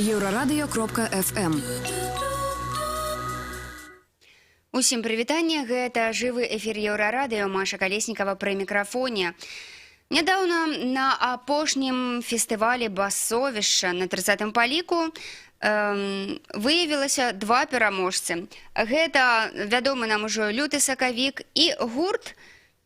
Еўрарадыё.фм. Усім прывітанне, гэта жывы эфір Еўрарадыё, Маша Калеснікава пры мікрафоне. Нядаўна на апошнім фестывалі «Басовішча» на 30-м паліку выявілася два пераможцы. Гэта вядомы нам ужо «Люты сакавік» і гурт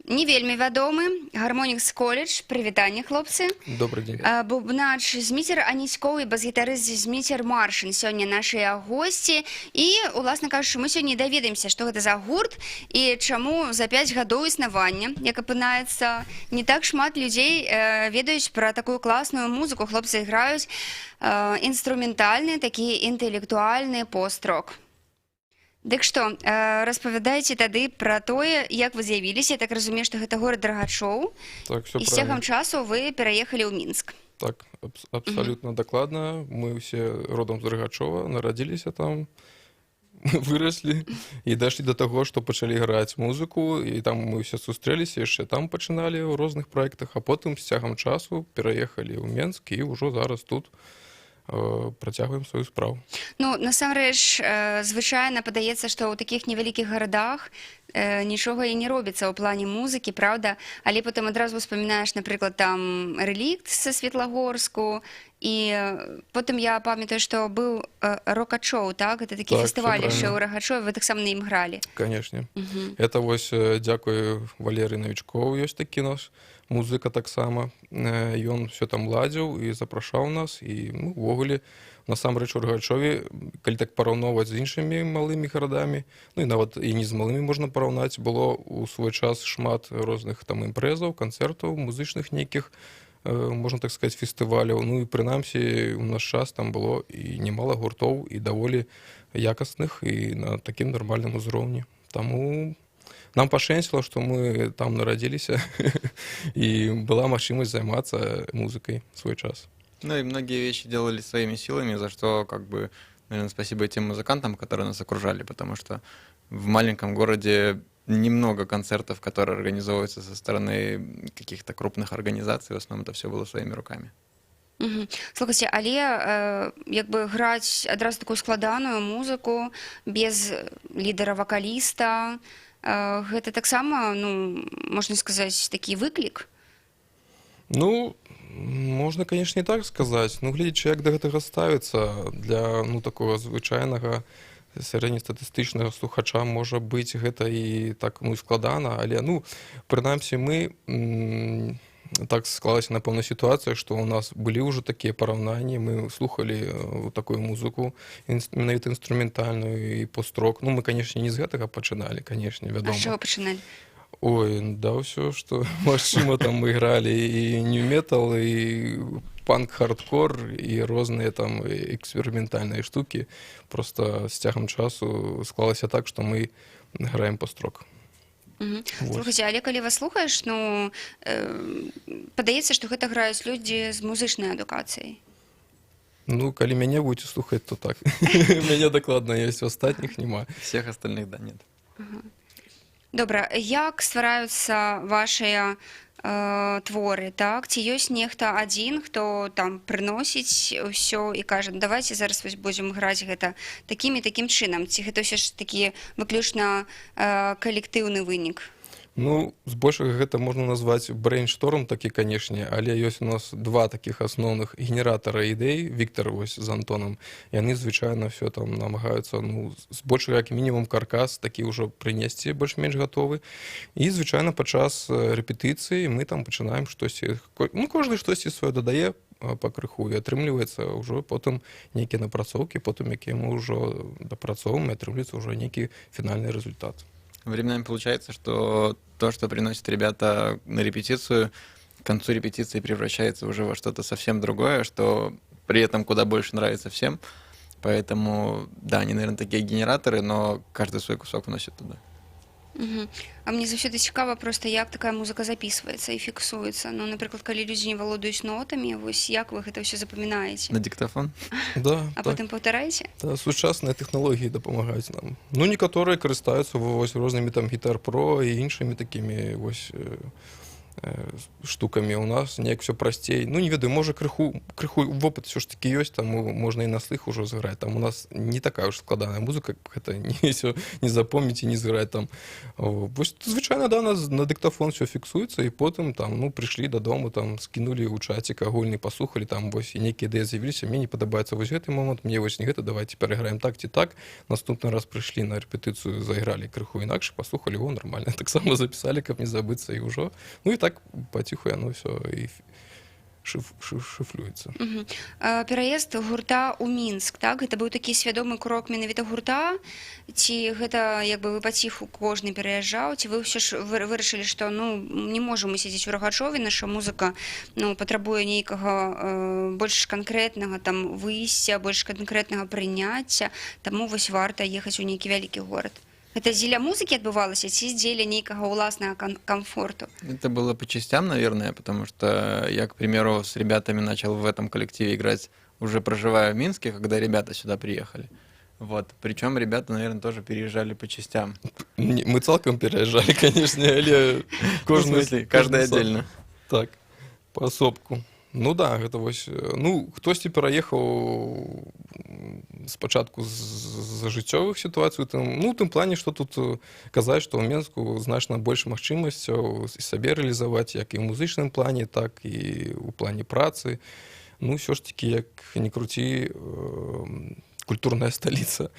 не вельмі вядомы «Гармонікс Коледж». Прывітанне, хлопцы. Добрый день. Бубнач Зміцер Аніськоў і бас-гітарыст Зміцер Маршын сёння нашыя госці. І, уласна кажучы, мы сёння даведаемся, што гэта за гурт і чаму за 5 гадоў існавання, як апынаецца, не так шмат людзей ведаюць пра такую класную музыку. Хлопцы граюць інструментальны, такі інтэлектуальны пост-рок. Дык што, распавядайце тады пра тое, як вы з'явіліся. Я так разумею, што гэта горад Рагачоў. Так, все І з цягам правильно. часу вы пераехалі ў Мінск. Так, абсолютно дакладна. Мы ўсе родам з Рагачова, нарадзіліся там, выраслі і дайшлі до таго, што пачалі граць музыку, і там мы ўсе сустрэліся, яшчэ там пачыналі ў розных праектах, а потым з цягам часу пераехалі ў Менск і ўжо зараз тут працягваем сваю справу. Ну, насамрэч, звычайна падаецца, што ў такіх невялікіх гарадах нічога і не робіцца ў плане музыкі, праўда, але потым адразу ўспамінаеш, напрыклад, там «Рэлікт» са Светлагорску, і потым я памятаю, што быў «Рокачоў», так? Гэта такі Так, фестываль всё яшчэ ў правильно. Рагачове, вы таксама на ім гралі. Канешне. Это вось дзякую Валеры Навічкову, ёсць такі наш музыка таксама. Ён все там ладзіў і запрашаў нас, і, ну, увогуле насамрэч у Рагачове, калі так параўноўваць з іншымі малымі гарадамі, ну і нават і не з малымі можна параўнаць, было ў свой час шмат розных там імпрэзаў, канцэртаў музычных нейкіх, можна так сказать, фестываляў. Ну і прынамсі у наш час там было і немало гуртоў, і даволі якасных, і на такім нармальным узроўні. Таму нам пашэнціла, што мы там нарадзіліся і была магчымасць займацца музыкай свой час. Ну и многие вещи делали своими силами, за что, как бы, наверное, спасибо тем музыкантам, которые нас окружали, потому что в маленьком городе немного концертов, которые организовываются со стороны каких-то крупных организаций, в основном это все было своими руками. Слухайце, але як бы граць адразу такую складаную музыку без лідара-вакаліста, гэта таксама, ну, можна сказаць, такі выклік. Ну, можна, конечно, і так сказаць. Ну, гледзячы, як да гэтага ставіцца, для, ну, такога звычайнага сярэднестатыстычнага слухача, можа быць, гэта і так, ну, складана, але, ну, прынамсі мы так склалася, напэўна, сітуацыя, што ў нас былі ўжо такія параўнанні, мы слухалі такую музыку, менавіта інструментальную і пост-рок. Ну, мы, конечно, не з гэтага пачыналі, конечно, А вядома. з чаго пачыналі? Ой, да ўсё, што магчыма, там мы гралі і ню-метал, і панк-хардкор, і розныя там эксперыментальныя штукі. Просто з цягам часу склалася так, што мы граем пост-рок. Вось. Слухайце, але калі вас слухаеш, ну, падаецца, што гэта граюць людзі з музычнай адукацыяй. Ну, калі мяне будете слухаць, то так. Мяне дакладна ёсць, астатніх няма. Всех остальных, да, нет. Добра, як ствараюцца вашыя творы, так? Ці ёсць нехта адзін, хто там прыносіць ўсё і кажа: «Ну, давайте зараз вось будзем граць гэта такім і такім чынам», ці гэта ўсё ж такі выключна калектыўны вынік? Ну, збольшага гэта можна назваць брейншторм такі, канешне, але ёсць у нас два такіх асноўных генератара ідэй, Віктор вось з Антонам. Яны звычайна все там намагаюцца, ну, збольшага як мінімум каркас такі ўжо прынесці больш-менш гатовы. І звычайна падчас рэпетыцыі мы там пачынаем штосьці, ну, кожны штосьці сваё дадае па крыху, і атрымліваецца ўжо потым нейкія напрацоўкі, потым якія мы ўжо дапрацоўваем, і атрымліваецца ўжо нейкі фінальны результат. Временами получается, что то, что приносят ребята на репетицию, к концу репетиции превращается уже во что-то совсем другое, что при этом куда больше нравится всем. Поэтому, да, они, наверное, такие генераторы, но каждый свой кусок вносит туда. А мне заўсёды цікава просто, як такая музыка записывается і фіксуецца. Ну, напрыклад, калі людзі не валодаюць нотамі, вось як вы гэта ўсё запамінаеце? На диктофон? Да, А так. потым паўтараеце? Да, сучасныя тэхналогіі дапамагаюць нам. Ну, некаторыя карыстаюцца вось рознымі там Guitar Pro і іншымі такімі вось. Штукамі у нас неяк все прасцей. Ну, не ведаю, можа, крыху вопыт все ж таки ёсць, таму можна і на слых ужо зграць. Там у нас не такая уж складаная музыка, гэта не все не запомніць і не зграць там. О, вось звычайна, да, нас на дыктафон все фіксуецца, і потым там, ну, прыйшлі дадому, там скінулі ў чацік агульны, паслухалі там, вось, і нейкія ідэі з'явіліся: мне не падабаецца вось гэты момант, мне вось не гэта, давайте перайграем так ці так. Наступны раз прыйшлі на рэпетыцыю, зайгралі крыху інакш, паслухалі: о, нормально, таксама запісалі, каб не забыцца, і ўжо, ну, і так паціху яно все і шыфлюецца. Мгм. Пераезд гурта ў Мінск, так, гэта быў такі свядомы крок менавіта гурта ці гэта як бы вы паціху, кожны пераязджаў, ці вы ўсё ж вырашылі, што, ну, не можам мы сядзець у Рагачове, наша музыка, ну, патрабуе нейкага больш канкрэтнага там выйсця, больш канкрэтнага прыняцця, таму вось варта ехаць у нейкі вялікі горад? Гэта дзеля музыкі адбывалася ці дзеля нейкага ўласнага камфорту? Это было по частям, наверное, потому что я, к примеру, с ребятами начал в этом коллективе играть, уже проживая в Минске, когда ребята сюда приехали. Вот. Причем ребята, наверное, тоже переезжали по частям. Не, мы цалкам пераязджалі, конечно, але Ну, в кожны смысле, каждый кожны сам. отдельно. Так, паасобку. Ну да, гэта вось, ну, хтосьці пераехаў спачатку з-за жыццёвых сітуацый, там, ну, у тым плане, што тут казаць, што ў Менску значна больш магчымасцяў і сабе рэалізаваць як і ў музычным плане, так і ў плане працы. Ну, ўсё ж таки, як не круці, культурная сталіца.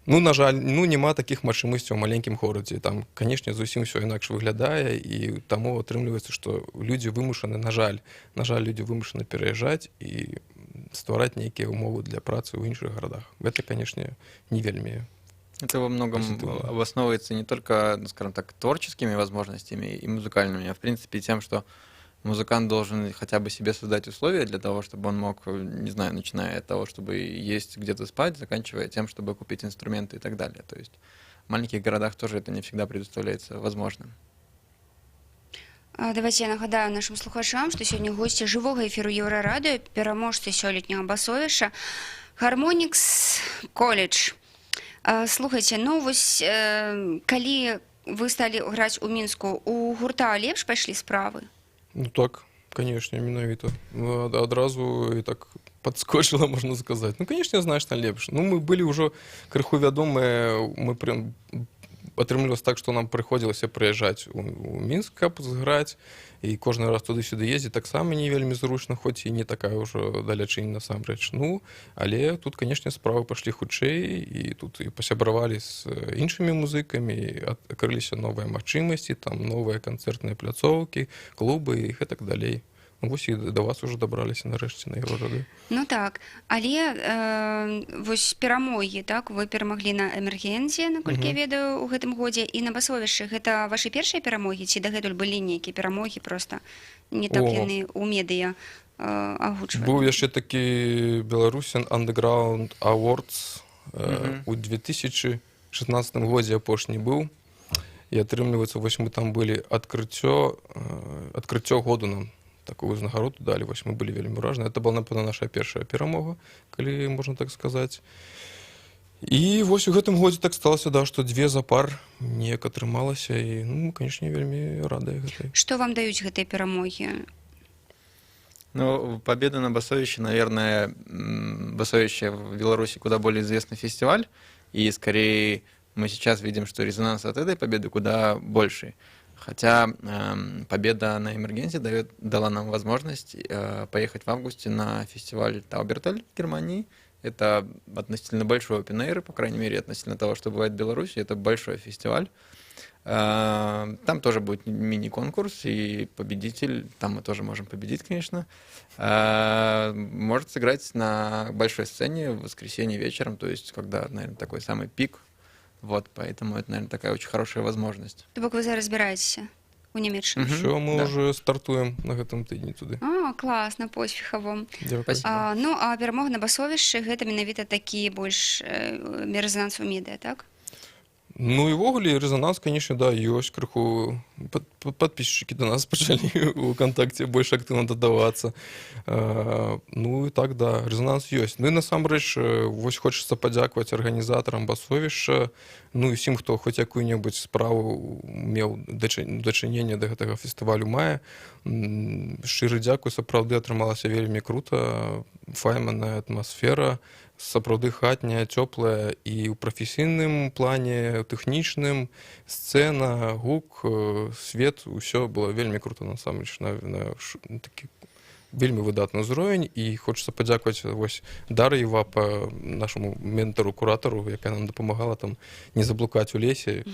Ну, на жаль, ну, няма такіх магчымасцяў у маленькім горадзе. Там, канешне, зусім усё інакш выглядае, і таму атрымліваецца, што людзі вымушаны, на жаль, людзі вымушаны пераязджаць і ствараць нейкія ўмовы для працы ў іншых гарадах. Гэта, канешне, не вельмі Это во многом позитивно. Обосновывается не только, ну, скажем так, творческими возможностями и музыкальными, а в принципе тем, что музыкант должен хотя бы себе создать условия для того, чтобы он мог, не знаю, начиная от того, чтобы есть, где-то спать, заканчивая тем, чтобы купить инструменты и так далее. То есть в маленьких городах тоже это не всегда предоставляется возможным. Давайте я нагадаю нашим слухачам, што сёння госці жывога эфіру Еўрарадыё — пераможцы сёлетняга Басовішча Гармонікс Коледж. Слухайце, ну вось калі вы сталі граць у Мінску, у гурта лепш пайшлі справы? Ну так, конечно, менавіта. Ну, адразу і так подскочыла, можна сказаць. Ну, конечно, значна лепш. Ну, мы былі ўжо крыху вядомыя, мы прям атрымлівалася так, што нам прыходзілася прыязджаць у Мінск, каб зграць, і кожны раз туды-сюды ездзіць таксама не вельмі зручна, хоць і не такая ўжо далячынь насамрэч. Ну, але тут, конечно, справы пайшлі хутчэй, і тут і пасябравалі з іншымі музыкамі, адкрыліся новыя магчымасці, там новыя канцэртныя пляцоўкі, клубы і гэтак далей. Ну, вось і да вас уже дабраліся нарэшце на Еўрарадыё. Ну так, але вось перамогі, так, вы перамаглі на Эмергенце, наколькі я ведаю, у гэтым годзе, і на Басовішчы. Гэта вашы першыя перамогі ці дагэтуль былі нейкія перамогі, просто не так О. яны ў медыа агучвалі? Быў яшчэ такі Belarusian Underground Awards у 2016 годзе, апошні быў. І атрымліваецца, вось мы там былі адкрыццё году, нам такую ўзнагароду далі. Вось мы былі вельмі ўражаны. Это была, напэўна, наша першая перамога, калі можна так сказаць. І вось у гэтым годзе так сталася, да, што дзве запар неяк атрымалася, і, ну, мы, конечно, вельмі радыя гэтай. Што вам даюць гэтыя перамогі? Ну, победа на Басовище, наверное, Басовище в Беларуси куда более известный фестиваль, и скорее мы сейчас видим, что резонанс от этой победы куда больше. Хотя победа на Эмергенсе дала нам возможность поехать в августе на фестиваль Тауберталь в Германии. Это относительно большой open air, по крайней мере, относительно того, что бывает в Беларуси. Это большой фестиваль. Там тоже будет мини-конкурс, и победитель, там мы тоже можем победить, конечно, может сыграть на большой сцене в воскресенье вечером, то есть когда, наверное, такой самый пик. Вот, поэтому это, наверное, такая очень хорошая возможность. То бок вы зараз збіраецеся у Нямеччыну? Мгм. Всё, мы да. уже стартуем на гэтым тыдні туды. А, класна, поспехаў вам. Дзякую. Спасибо. Ну, а перамога на Басовішчы — гэта менавіта такі больш рэзананс у медыа, так? Ну і ўвогуле рэзананс, конечно, да, ёсць крыху, подписчики до нас пачалі у ВКонтакте больш актыўна дадавацца. Ну і так, да, рэзананс ёсць. Ну і насамрэч вось хочацца падзякаваць арганізатарам Басовішча, ну і усім, хто хоць якую-небудзь справу меў, дачыненне да гэтага фестывалю мае. Шчыры дзякуй, сапраўды атрымалася вельмі круто, файная атмасфера, сапраўды хатняя, цёплая і ў прафесійным плане, тэхнічным, сцэна, гук, свет, усё было вельмі круто насамрэч, на такі вельмі выдатны ўзровень. І хочацца падзякаваць вось Дары Івапа, нашаму ментару, куратару, якая нам дапамагала там не заблукаць у лесе.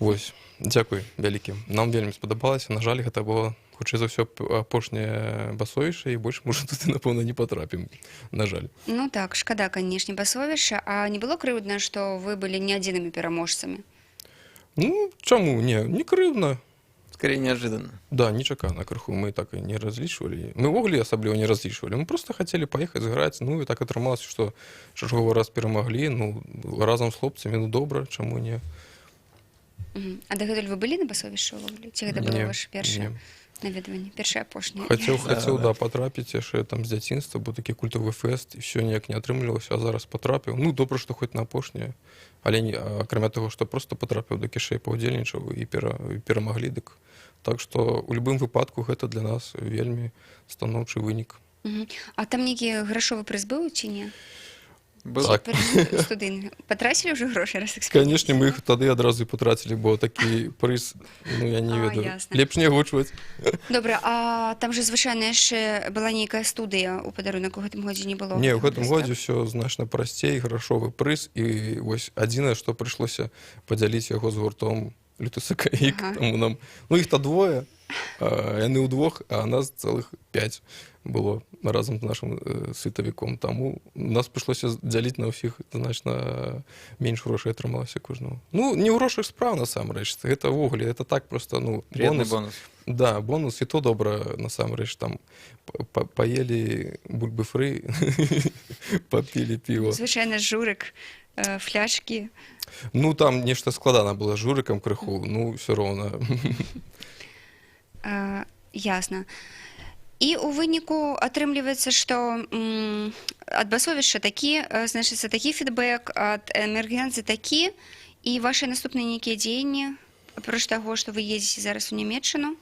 Вось, дзякуй вялікі, нам вельмі спадабалася. На жаль, гэта было, хутчэй за ўсё, апошняе Басовішча, і больш мы туды, напэўна, не патрапім, на жаль. Ну так, шкада, канешне, Басовішча. А не было крыўдна, што вы былі не адзінымі пераможцамі? Ну чаму не, не крыўдна. Скорее, неожиданно. Да, нечакана крыху, мы так і не разлічвалі. Мы ўвогуле асабліва не разлічвалі. Мы просто хацелі паехаць зграць, ну і так атрымалася, што чарговы раз перамаглі, ну, разам з хлопцамі, ну добра, чаму не. А дагэтуль вы былі на Басовішчы ўвогуле? Ці гэта было Не, ваше першае не. наведванне, першае, апошняе? Хацеў, хацеў, Да, да, патрапіць яшчэ там з дзяцінства, бо такі культавы фэст, і все ніяк не атрымлівалася, а зараз патрапіў. Ну, добра, што хоць на апошняе. Але не, акрамя таго, што просто патрапіў, дык яшчэ і паўдзельнічаў, і перамаглі, дык. Так што у любым выпадку гэта для нас вельмі станоўчы вынік. А там нейкі грашовы прыз быў ці не? Был. Так. Студыйны. Патрацілі ўжо грошы, раз так Канешне, мы іх тады адразу і патрацілі, бо такі прыз, ну, я не А, ведаю. ясна. Лепш не агучваць. Добра, а там же звычайна яшчэ была нейкая студыя ў падарунак, у гэтым годзе не было? Не, ў гэтым Так? годзе ўсё значна прасцей, грашовы прыз, і вось адзінае, што прыйшлося падзяліць яго з гуртом Люты Сакавік, таму нам, ну, іх-то двое, а, яны ўдвох, а нас цэлых пяць было разам з нашым сытавіком, таму нас прыйшлося дзяліць на ўсіх, значна менш грошай атрымалася кожнаму. Ну, не ў грошах справа насамрэч, гэта ўвогуле, это так просто, ну, Приятный бонус. Бонус. Да, бонус, і то добра, насамрэч, там паелі бульбы фры, папілі піва. Звычайна журык, фляжкі. Ну, там нешта складана было з журыкам крыху, ну, все роўна. Ясна. І ў выніку атрымліваецца, што ад Басовішча такі, значыцца, такі фідбэк, ад Эмергенцы такі, і вашы наступныя нейкія дзеянні, апроч таго, што вы едзеце зараз у Нямеччыну?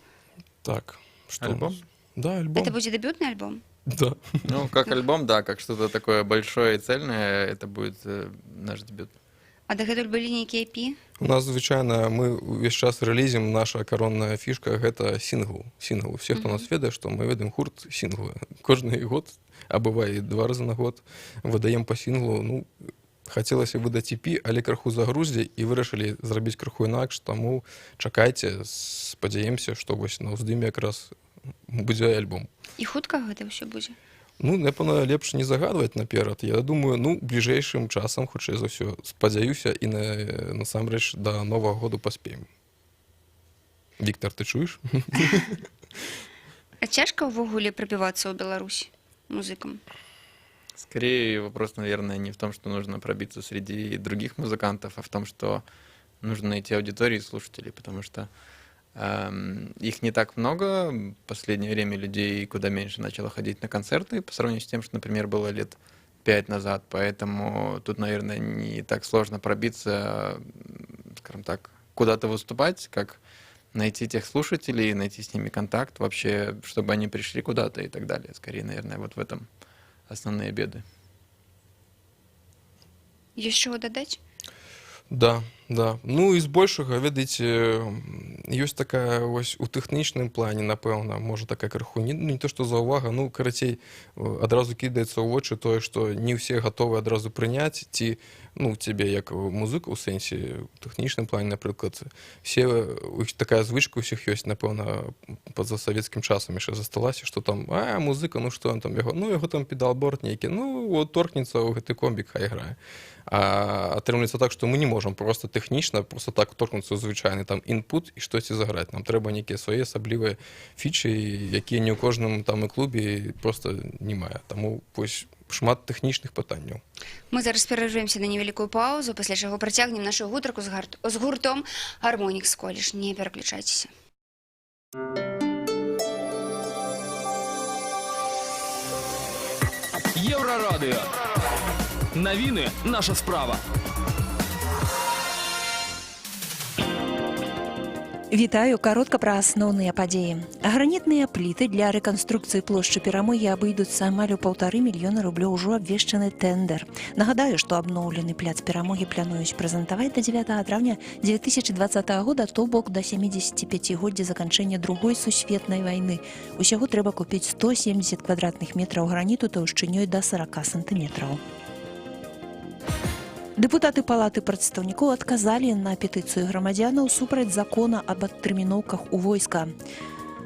Так, что у Альбом? нас? Да, альбом. Это будзе дэбютны альбом? Да. Ну, как альбом, да, как что-то такое большое и цельное, это будет наш дебют. А дагэтуль былі нейкія EP? У нас, звычайна, мы увесь час рэлізім, наша каронная фішка — гэта сінгл. Сінгл. Все, хто нас ведае, што мы ведаем гурт сінглы. Кожны год, а бывае і два разы на год, выдаем па сінглу. Ну, хацелася выдаць EP, але крыху загрузлі і вырашылі зрабіць крыху інакш, таму чакайце, спадзяемся, што вось на ўздыме якраз будзе альбом. І хутка гэта ўсё будзе? Ну, напэўна, лепш не загадваць наперад. Я думаю, ну, бліжэйшым часам, хутчэй за ўсё, спадзяюся, і насамрэч да Новага году паспеем. Віктор, ты чуеш? А цяжка ўвогуле прабівацца ў Беларусь музыкам? Скорее вопрос, наверное, не в том, что нужно пробиться среди других музыкантов, а в том, что нужно найти аудиторию и слушателей, потому что их не так много. В последнее время людей куда меньше начало ходить на концерты по сравнению с тем, что, например, было лет пять назад. Поэтому тут, наверное, не так сложно пробиться, скажем так, куда-то выступать, как найти тех слушателей, найти с ними контакт вообще, чтобы они пришли куда-то и так далее. Скорее, наверное, вот в этом основные беды. Ёсць чаго дадаць? Да. Ну і збольшага, ведаеце, ёсць такая вось у тэхнічным плане, напэўна, можа, такая крыху не, ну, не то што заўвага, ну, карацей, адразу кідаецца ў вочы тое, што не ўсе гатовы адразу прыняць ці, ну, цябе як музыку ў сэнсе, у тэхнічным плане, напрыклад, все, у іх такая звычка у ўсіх ёсць, напэўна, па-за савецкім часам яшчэ засталася, што там, а, музыка, ну што ён там яго, ну, яго там педалборд нейкі, ну, вот торкнецца ў гэты комбік, хай грае. А атрымліваецца так, што мы не можам просто тэхнічна просто так торкнуцца ў звычайны там інпут і штосьці заграць. Нам трэба нейкія свае асаблівыя фічы, якія ні ў кожным там і клубе просто не мае. Таму вось. Шмат тэхнічных пытанняў. Мы зараз перарвемся на невялікую паузу, пасля чаго працягнем нашу гутарку з гуртом Гармонікс Коледж. Не пераключайцеся. Еўрарадыё. Навіны — наша справа. Вітаю, каротка пра асноўныя падзеі. Гранітныя пліты для рэканструкцыі плошчы Перамогі абыйдуцца амаль у 1,5 мільёна рублёў, ужо абвешчаны тэндер. Нагадаю, што абноўлены пляц Перамогі плануюць прэзентаваць да 9 траўня 2020 года, то бок да 75-годдзя заканчэння Другой сусветнай вайны. Усяго трэба купіць 170 квадратных метраў граніту таўшчынёй да 40 сантыметраў. Дэпутаты Палаты прадстаўнікоў адказалі на петыцыю грамадзянаў супраць закона аб адтэрміноўках у войска.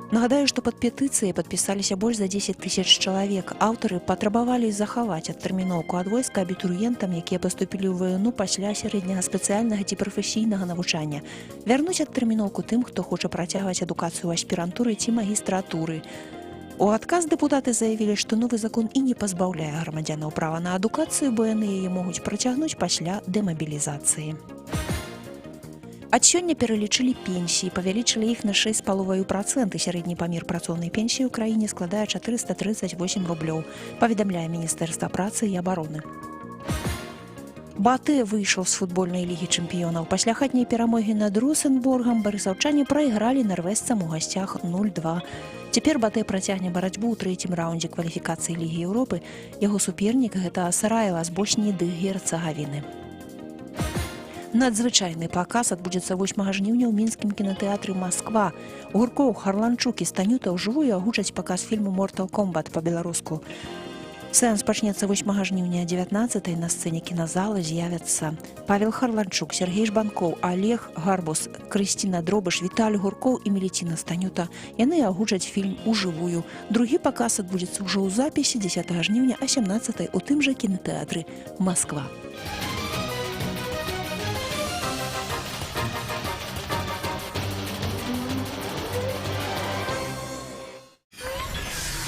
Нагадаю, што пад петыцыяй падпісаліся больш за 10 тысяч чалавек. Аўтары патрабавалі захаваць адтэрміноўку ад войска абітурыентам, якія паступілі ў ВНУ пасля сярэдняга спецыяльнага ці прафесійнага навучання. Вярнуць адтэрміноўку тым, хто хоча працягваць адукацыю ў аспірантуры ці магістратуры. У адказ дэпутаты заявілі, што новы закон і не пазбаўляе грамадзянаў права на адукацыю, бо яны яе могуць працягнуць пасля дэмабілізацыі. Ад сёння пералічылі пенсіі, павялічылі іх на 6,5%. Сярэдні памер працоўнай пенсіі ў краіне складае 438 рублёў, паведамляе Міністэрства працы і абароны. БАТЭ выйшаў з футбольнай Лігі чэмпіёнаў. Пасля хатняй перамогі над Русенборгам барысаўчане прайгралі нарвежцам у гасцях 0-2. Цяпер БАТЭ працягне барацьбу ў трэцім раўндзе кваліфікацыі Лігі Еўропы. Яго супернік — гэта Сараева з Босніі ды Герцагавіны. Надзвычайны паказ адбудзецца 8 жніўня ў мінскім кінатэатры «Масква». Гуркоў, Харланчук і Станюта ўжывую агучаць паказ фільму «Mortal Kombat» па-беларуску. Сеанс пачнецца 8 жніўня 19. На сцэне кіназала з'явяцца Павел Харланчук, Сяргей Жбанкоў, Алег Гарбус, Крысціна Дробыш, Віталь Гуркоў і Меліціна Станюта. Яны агучаць фільм ужывую. Другі паказ адбудзецца ўжо ў запісе 10 жніўня а 17 у тым жа кінатэатры «Масква».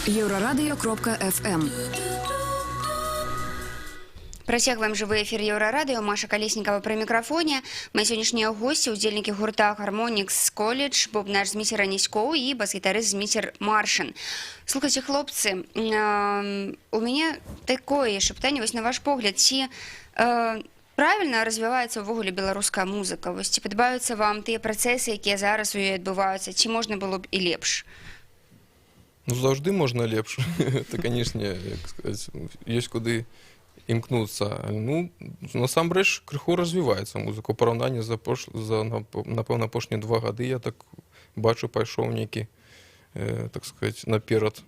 Еўрарадыё.фм. Працягваем жывы эфір Еўрарадыё. Маша Калеснікава пры мікрафоне. Мае сённяшнія госці — удзельнікі гурта Гармонікс Коледж, бубнач Зміцер Аніськоў і бас-гітарыст Зміцер Маршын. Слухайце, хлопцы, у мяне такое яшчэ пытанне, вось на ваш погляд, ці правільна развіваецца ўвогуле беларуская музыка? Вось ці падабаюцца вам тыя працэсы, якія зараз у ёй адбываюцца, ці можна было б і лепш? Ну, заўжды можна лепш. Это, конечно, як сказаць, ёсць куды імкнуцца. Ну, насамрэч, крыху развіваецца музыка. У параўнанні за, напэўна, апошнія 2 гады, я так бачу, пайшоў нейкі, так сказать, наперад.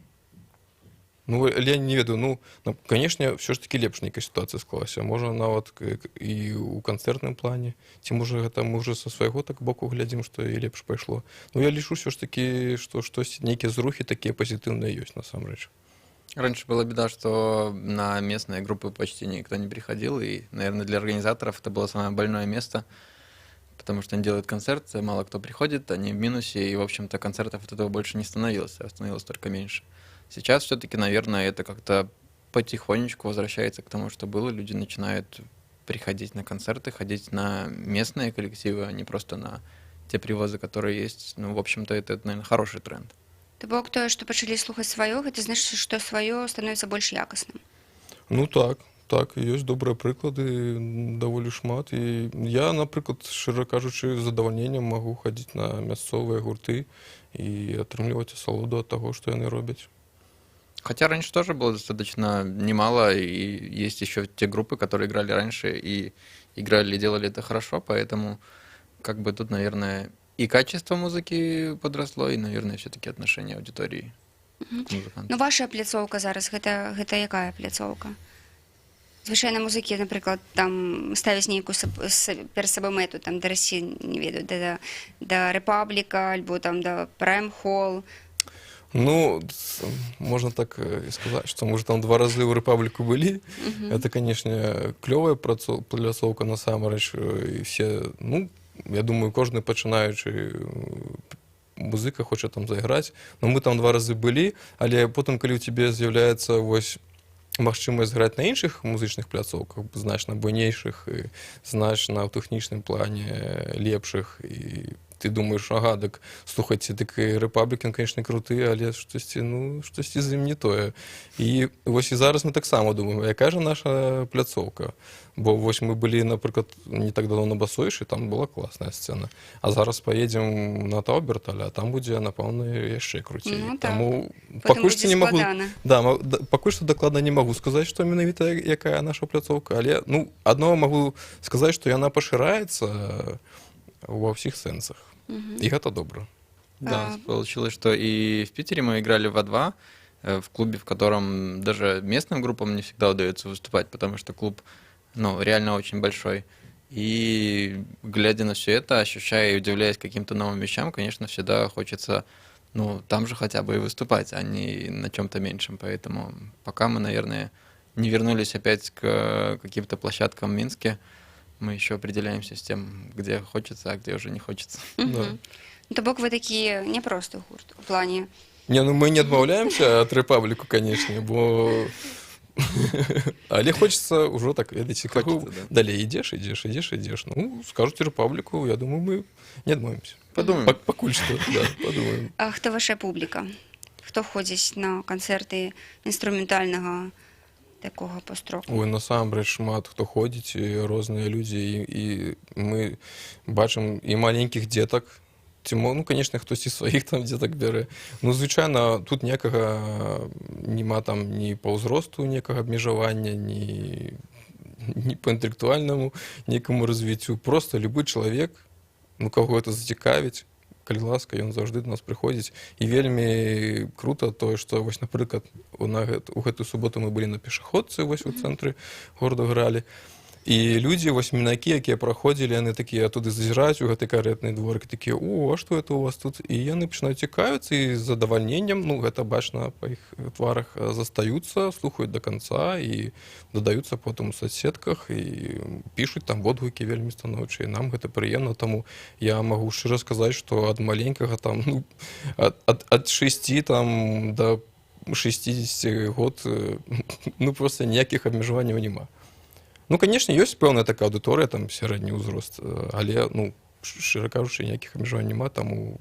Ну, але я не ведаю, ну, конечно, все ж таки лепш нейкая сітуацыя склалася. Можа, нават і ў канцэртным плане, ці можа, гэта мы ўжо са свайго так боку глядзім, што і лепш пайшло. Ну, я лічу все ж таки, што штось, нейкія зрухі такія пазітыўныя ёсць насамрэч. Раньше была беда, что на местные группы почти никто не приходил, и, наверное, для организаторов это было самое больное место, потому что они делают концерт, мало кто приходит, они в минусе, и, в общем-то, концертов от этого больше не становилось, а становилось только меньше. Сейчас все-таки, наверное, это как-то потихонечку возвращается к тому, что было. Люди начинают приходить на концерты, ходить на местные коллективы, а не просто на те привозы, которые есть. Ну, в общем-то, это, наверное, хороший тренд. То бок тое, што пачалі слухаць сваё, гэта значыць, што сваё становіцца больш якасным. Ну так, ёсць добрыя прыклады даволі шмат. І я, напрыклад, шчыра кажучы, з задавальненнем магу хадзіць на мясцовыя гурты і атрымліваць асалоду ад таго, што яны робяць. Хотя раньше тоже было достаточно немало, и есть еще те группы, которые играли раньше и играли и делали это хорошо, поэтому как бы тут, наверное, и качество музыки подросло, и, наверное, все-таки отношение аудитории к музыкантам. Ну, ваша пляцоўка зараз гэта якая пляцоўка? Звычайна музыкі, напрыклад, там ставяць нейкую перад сабой мэту, там дарасці, не ведаю, да Рэпабліка альбо там да Прайм-хол. Ну, можно так и сказать, что мы уже там два разы ў Рэпабліку былі. Это, конечно, клёвая пляцоўка насамрэч. І все, ну, я думаю, кожны пачынаючы музыка хоча там зайграць. Но мы там два разы былі, але потым, калі ў цябе з'яўляецца вось магчымасць граць на іншых музычных пляцоўках, значна буйнейшых і значна ў тэхнічным плане лепшых, і ты думаеш, ага, дык слухайце, дык і Рэпаблік, ён, конечно, круты, але штосьці, ну, штосьці з ім не тое. І вось і зараз мы таксама думаем, якая ж наша пляцоўка? Бо вось мы былі, напрыклад, не так давно на Басовішчы, там была класная сцэна. А зараз паедзем на Таўберталь, а там будзе, напэўна, яшчэ круцей. Ну, так. Таму Потым пакуль што будзе не магу. складана. Да, пакуль што дакладна не магу сказаць, што менавіта якая наша пляцоўка, але, ну, адно магу сказаць, што яна пашыраецца ва ўсіх сэнсах. І гэта добра. Да, получилось, что и в Питере мы играли в А2, в клубе, в котором даже местным группам не всегда удается выступать, потому что клуб, ну, реально очень большой. И глядя на все это, ощущая и удивляясь каким-то новым вещам, конечно, всегда хочется, ну, там же хотя бы и выступать, а не на чем-то меньшем. Поэтому пока мы, наверное, не вернулись опять к каким-то площадкам в Минске, мы еще определяемся с тем, где хочется, а где уже не хочется. Да. Ну, то бок вы такі не просты гурт у плане. Не, ну мы не адмаўляемся ад Рэпабліку, конечно, бо але хочется ўжо так, ведаеце, крыху Хочется, да. далей ідзеш, ідзеш, ідзеш, ідзеш. Ну, скажуць Рэпабліку, я думаю, мы не адмовімся. Подумаем. Пакуль што, да, подумаем. А хто ваша публіка? Хто ходзіць на канцэрты інструментальнага такога построку? Ой, насамрэч шмат хто ходзіць, і розныя людзі, і мы бачым і маленькіх дзетак, ці ну, конечно, хтосьці сваіх там дзетак бярэ. Ну, звычайна, тут некага няма там ні па ўзросту некага абмежавання, ні па інтэлектуальнаму некаму развіццю. Просто любы чалавек, ну, каго это зацікавіць, калі ласка, ён заўжды до нас прыходзіць. І вельмі круто тое, што вось, напрыклад, у гэтую суботу мы былі на пешаходцы, вось у цэнтры города гралі. І людзі, вось мінакі, якія праходзілі, яны такія туды зазіраюць у гэты карэтны дворик, такія: «О, а што это у вас тут?» І яны пачынаюць цікавіцца і з задавальненнем, ну, гэта бачна па іх тварах, застаюцца, слухаюць до конца і дадаюцца потым у соцсетках і пішуць там водгукі вельмі станоўчыя. Нам гэта прыемна, таму я магу шчыра сказаць, што ад маленькага там, ну, ад 6 там до 60 год, ну, просто ніякіх абмежаванняў няма. Ну, конечно, ёсць пэўная такая аўдыторыя, там сярэдні ўзрост, але, ну, шчыра кажучы, ніякіх абмежаванняў няма, таму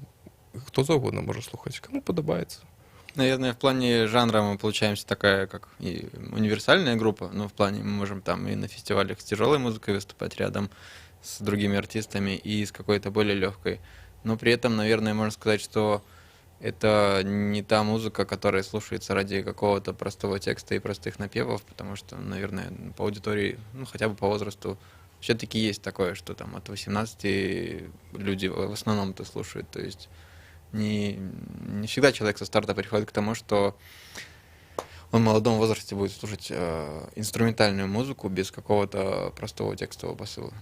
хто заўгодна можа слухаць, каму падабаецца. Наверное, в плане жанра мы получаемся такая, как и универсальная группа, но в плане мы можем там и на фестивалях с тяжелой музыкой выступать рядом с другими артистами и с какой-то более легкой. Но при этом, наверное, можно сказать, что это не та музыка, которая слушается ради какого-то простого текста и простых напевов, потому что, наверное, по аудитории, ну, хотя бы по возрасту, все-таки есть такое, что там от 18 люди в основном это слушают. То есть не всегда человек со старта приходит к тому, что он в молодом возрасте будет слушать инструментальную музыку без какого-то простого текстового посыла.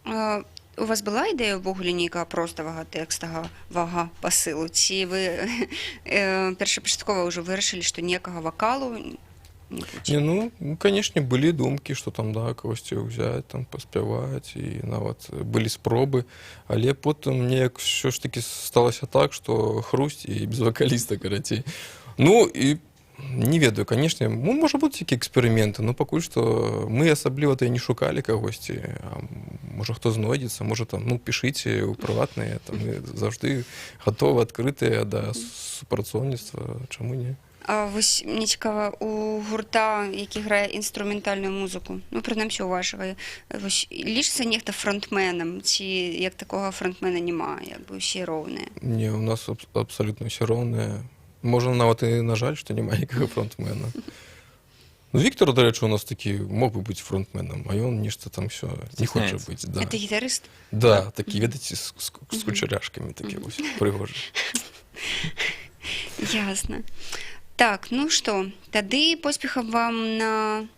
А, у вас была ідэя ўвогуле нейкага проставага тэкставага пасылу, ці вы першапачаткова ўжо вырашылі, што некага вакалу не будзе? Не, ну, конечно, былі думкі, што там, да, кагосьці ўзяць, там, паспяваць, і нават былі спробы, але потым неяк ўсё ж такі сталася так, што хрусть і без вакаліста, карацей. Ну, і не ведаю, конечно, ну, можа будуць якія эксперыменты, но пакуль што мы асабліва-то і не шукалі кагосьці, а можа хто знойдзецца, можа там, ну, пішыце ў прыватныя, там, мы заўжды гатовы, адкрытыя да супрацоўніцтва, чаму не? А вось мне цікава, у гурта, які грае інструментальную музыку, ну, прынамсі у вашага, вось лічыцца нехта фронтменам, ці як такога фронтмена няма, як бы усе роўныя? Не, у нас абсалютна ўсе роўныя. Можа, нават і на жаль, што няма нейкага фронтмена. Ну, Віктор, дарэчы, у нас такі мог бы быць фронтменам, а ён нешта там всё не хоча Стесняется. быць. Да. Это гітарыст? Да, такі, ведаеце, з кучеряшкамі такі вось прыгожы. Ясна. Так, ну што, тады поспехаў вам на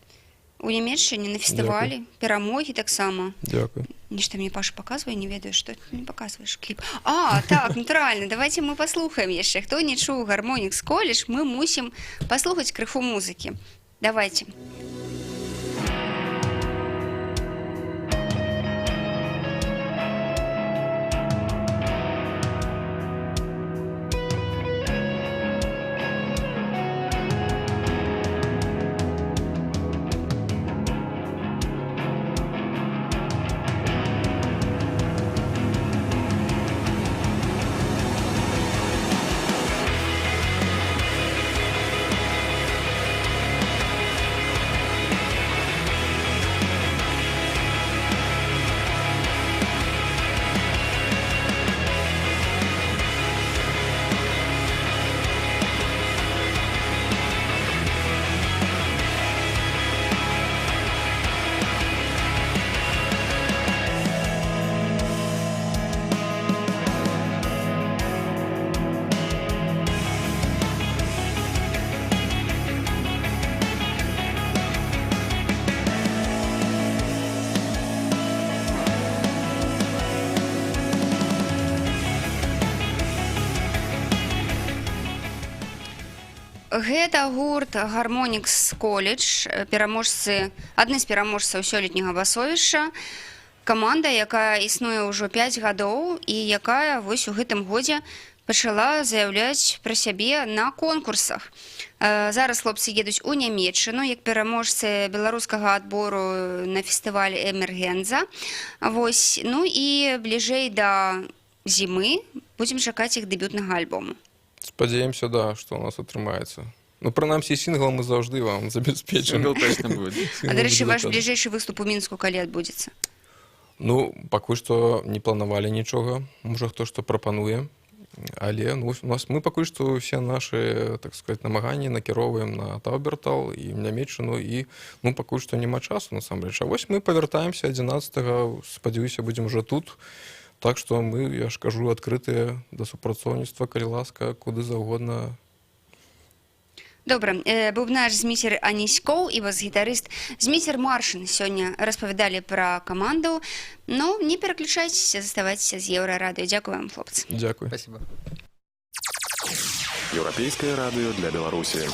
у Нямеччыне на фестывалі, перамогі таксама. Дзякую. Нешта мне Паша паказвае, не ведаю, што ты мне паказваеш кліп. А, так, натуральна, давайте мы паслухаем яшчэ. Хто не чуў Гармонікс Коледж, мы мусім паслухаць крыху музыкі. Давайте. Гэта гурт Гармонікс Коледж, пераможцы, адны з пераможцаў сёлетняга Басовішча. Каманда, якая існуе ўжо 5 гадоў і якая вось у гэтым годзе пачала заяўляць пра сябе на конкурсах. Зараз хлопцы едуць у Нямеччыну як пераможцы беларускага адбору на фестываль Эмергенза. Вось, ну і бліжэй да зімы будзем чакаць іх дэбютнага альбому. Спадзяемся, да, што у нас атрымаецца. Ну, прынамсі, сінгл мы заўжды вам забяспечым. Сингл точно будет. А, дарэчы, Сінгл ваш будзе. бліжэйшы выступ у Мінску калі адбудзецца? Ну, пакуль што не планавалі нічога, можа, хто што прапануе. Але, ну, у нас мы пакуль што ўсе нашы, так сказать, намаганні накіроўваем на Таўбертал і Нямеччыну, і, ну, пакуль што няма часу насамрэч. А вось мы павяртаемся 11, спадзяюся, будзем уже тут. Так што мы, я ж кажу, адкрытыя да супрацоўніцтва, калі ласка, куды заўгодна. Добра, бубнаш Зміцер Аніськоў і бас-гітарыст Зміцер Маршын сёння распавядалі пра каманду. Ну, не пераключайцеся, заставайцеся з Еўрарадыё. Дзякую вам, хлопцы. Дзякуй. Спасибо. Еўрапейскае радыё для Беларусі.